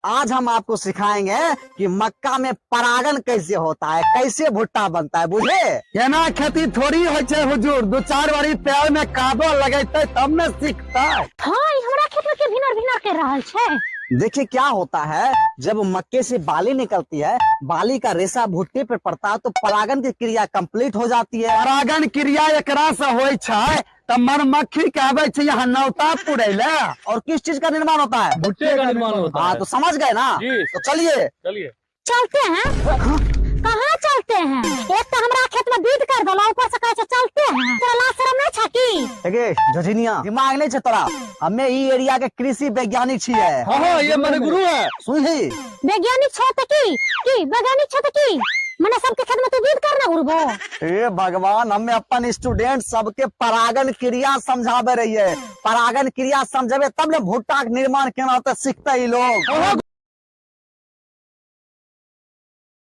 आज हम आपको सिखाएंगे कि मक्का में परागण कैसे होता है, कैसे भुट्टा बनता है, बुझे? एना खेती थोड़ी होइ छै हुजूर, दू चार बारी पैर में कादो लगेतै तब ने सीखतै। हाँ, ई हमरा खेत में के भिनर भिनर कर रहल छै? देखिए क्या होता है, जब मक्के से बाली निकलती है, बाली का रेशा भुट्टे पर पड़ता है तो परागण की क्रिया कंप्लीट हो जाती है। परागण क्रिया एकरा से होइ छै तऽ मधुमक्खी के आबै छै यहाँ नौता पुरै ले। और किस चीज का निर्माण होता है? भुट्टे का निर्माण होता हाँ है। तो समझ गए ना? जी। तो चलिए। चलिए। चलते हैं? कहाँ चलते हैं? एक तो हमरा खेत में बीत कर देला, ऊपर से कहे छै चलते हैं। तोरा लाज शरम नहीं छै की? देखिए झझनिया, दिमाग नहीं छै तोरा। हमें ई एरिया के कृषि वैज्ञानिक छियै। हाँ हाँ, ये मेरे गुरु है। सुनही, वैज्ञानिक छो त की? की वैज्ञानिक छो त की? मने सबके खेत में तू बीत कर ना घुरबो? हे भगवान, हमें अपन स्टूडेंट सबके परागण क्रिया समझाबे रहिए। परागण क्रिया समझेबे तब ने भुट्टा के निर्माण केना होते सीखते ई लोग।